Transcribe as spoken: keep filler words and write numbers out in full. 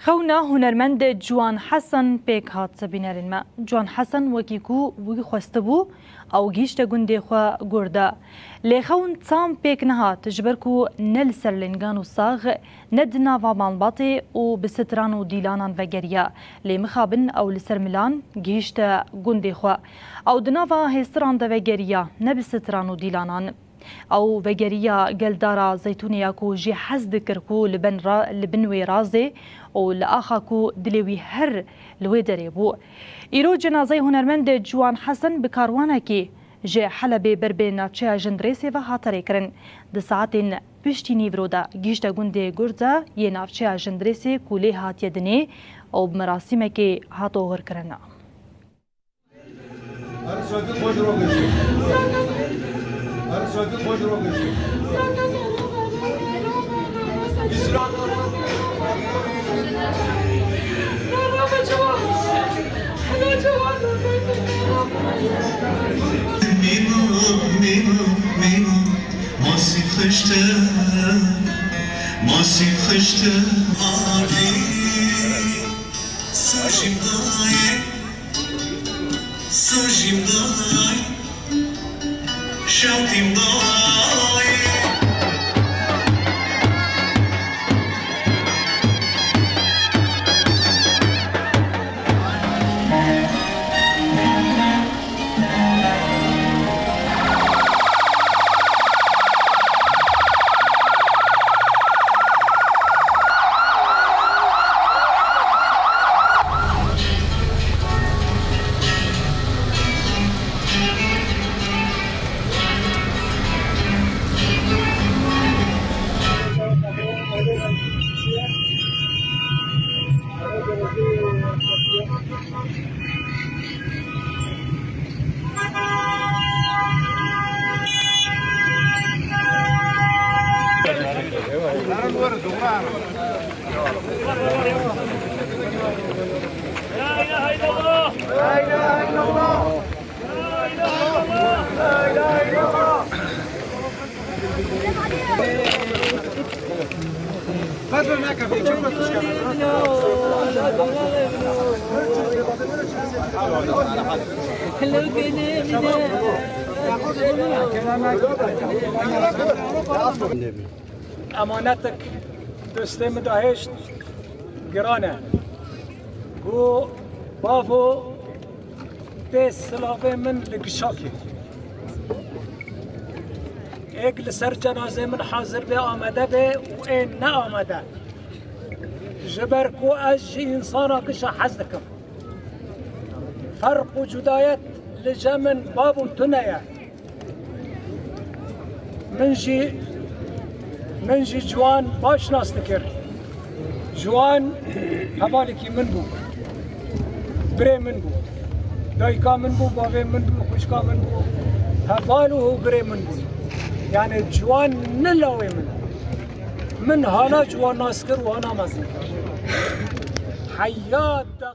Xewna hunermend Ciwan Hesen pêk hat bînerên me. Ciwan Hesen wekî ku wî xwestibû, ew gihîşte gundê xwe Gurda. Lê xewn tam pêk nehat, ji ber ku ne li ser lêngan û sax, ne di nava malbatê û bi stran û dîlanan vegeriya. Lê mixabin ew li ser milan gihîşte gundê xwe. Ew di nava hêstiran de vegeriya, ne bi stran û dîlanan. Ew vegeriya geldara zeytûnê ya ku jê hez dikir ku li ben ra-, li bin wê razê û li axa ku dilê wî her li wê derê bû. Îro cenazeyê hunermendê Ciwan Hesen bi karwanekî ji Helebê ber bi navçeya Jindirêsê ve hate rêkirin. Di saetên piştî nîvro de gihîşte gundê Gurda yê navçeya Jindirêsê ku lê hatiye dinê û bi merasîmekê hat oxirkirin. Mîmo, mîmo, mîmo, masî xişte, masî xişte, avî, sojî dayê. Sojîm dayê, şewtîm dayê. Emanetek dostê min dahêşt giran e. Got, bavo, tê silavê min li gişakê. Êk li ser cenazê min hazir be, amade be û ê ne amade. Ji ber ku ez ji însana gişa hez dikim. Ferq û cudayet li cem min bav û tune ye. Min jî, min jî Ciwan baş nas dikir. Ciwan hevalekî min bû. Birê min bû. Dayika min bû, bavê min bû, xwişka min bû. Heval û birê min bû. Yani Ciwan ne lawê min. Min hana Ciwan nas kir û hana mezin kir. Heyat de